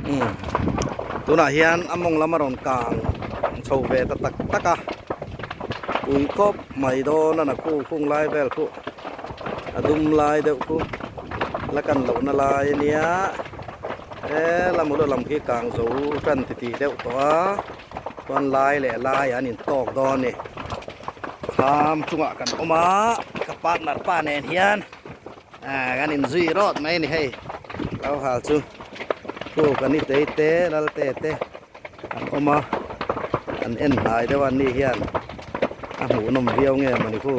Umm tunah hian a mawng lam a rawn kang chho ve ta tak tak a pui khawp mai dawn a na khu khung lai vel khu a dum lai deuh khu la kan loh na lai a nia he lam ula lam khi kang zo tan ti tih deuh tawh a chuan lai leh lai an in tawk dawn a ni thlam chungah kan awm a ka partner pa nen hian. Ah kan in zui rawt mai a ni hei lo hal chu khu kan ni tei te lal te te an awm a an en hnai deuh a ni hian a hmuh nawm viau nge mawni khu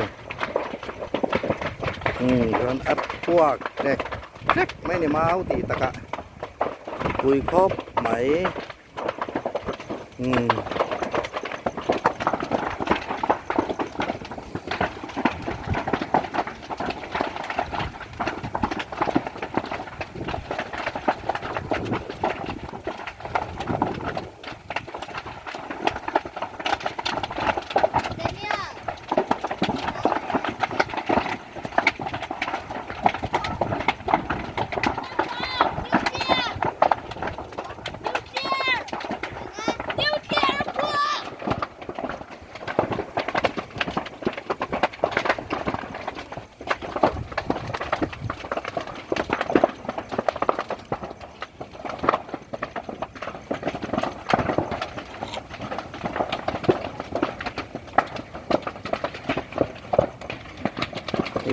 umm chuan a puak ṭek ṭek mai a ni mau tih takah pui khawp mai. Umm.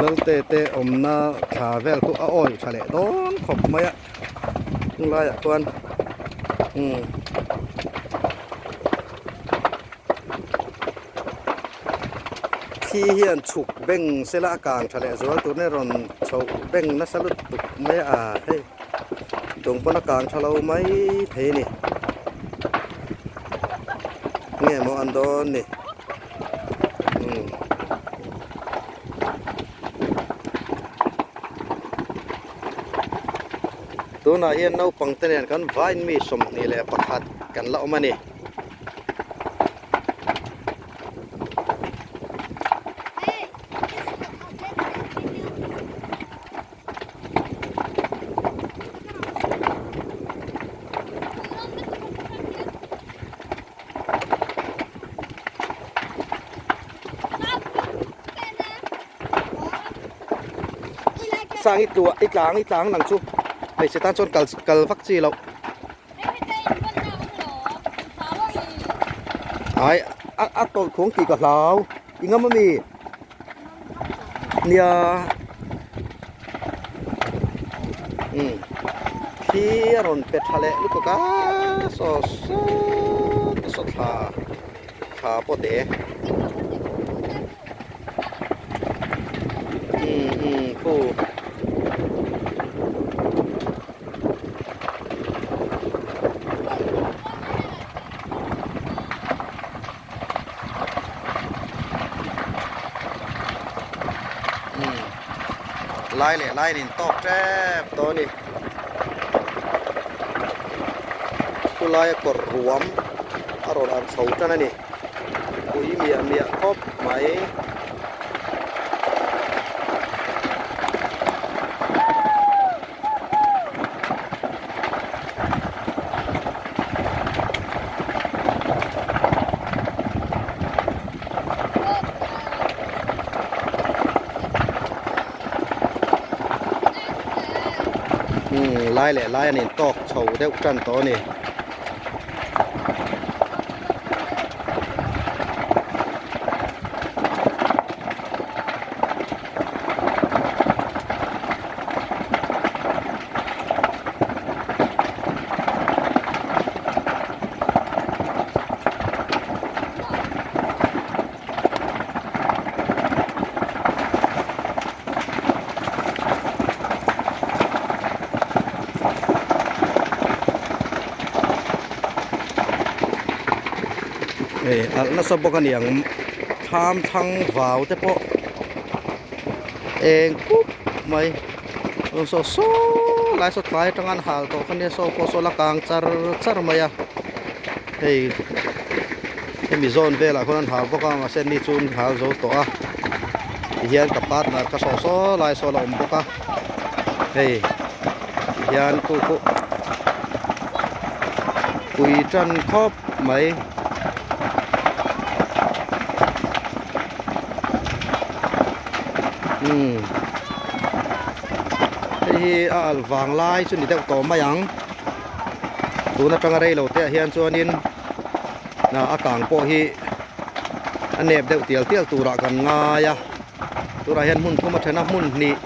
Lalte te awmna thla vel khu a awih tha leh dawn khawp mai a. Chung laiah chuan umm thli hian chhuk beng sela a kang tha leh zual tur nia rawn chhoh beng nasa lutuk mai a hei tung pawn a kang tha lo mai thei a ni nge maw an dawn ni umm. Tunah hian naupang te nen kan vain mi 21 kan la awm a ni. Sang i tlua i tlang i tlang nang chu hmeichhe tan chuan kal kal vak chi loh ai a a tawlh khuang tih ka hlau i ngam ami nia umm thli a rawn pe tha leh lutuk a saw sawt a saw thla thla pawh te. Lai leh lai in tawk tep tawh a ni khulai a kawr ruam a rawn ang chho tan a ni. Pui miah miah khawp mai. Umm lai leh lai an intawk chho deuh tan tawh a ni. Hei alh nasa bawk a niang thlam thlang vau te pawh eng pup mai saw saw lai saw tlai atanga an hal tawh kha nia saw pawh saw la kang char char mai a hei hemi zawn velah khawn an hal bawk a mahse ni chu an hal zo tawh a tihian ka partner kha saw saw lai saw la awm bawk a hei tihian khu khu. Pui tan khawp mai. Umm hei hi a alh vang lai chu ni deuh tawh mai ang tun atanga rei lo te ah hian chuanin a kang pawh hi a nep deuh tial tial turah kan ngai a tunah hian hmun thum a then a hmun hnih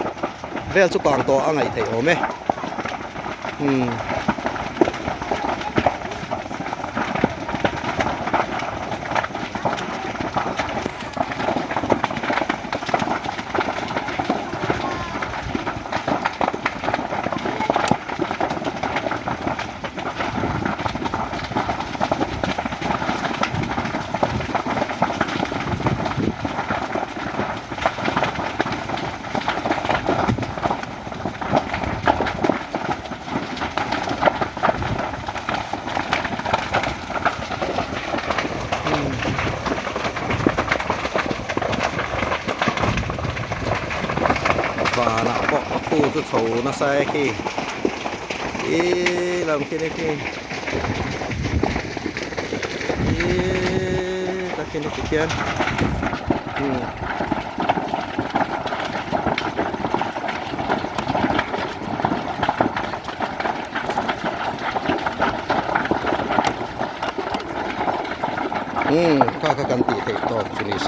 vel chu kang tawh a ngaih theih awm e umm. Vanah pawh a khu chu chho nasa e khi ih lam khi ni khi ih ta khi ni tikhian umm. Umm kha kha kan tih theih tawk chu ni se.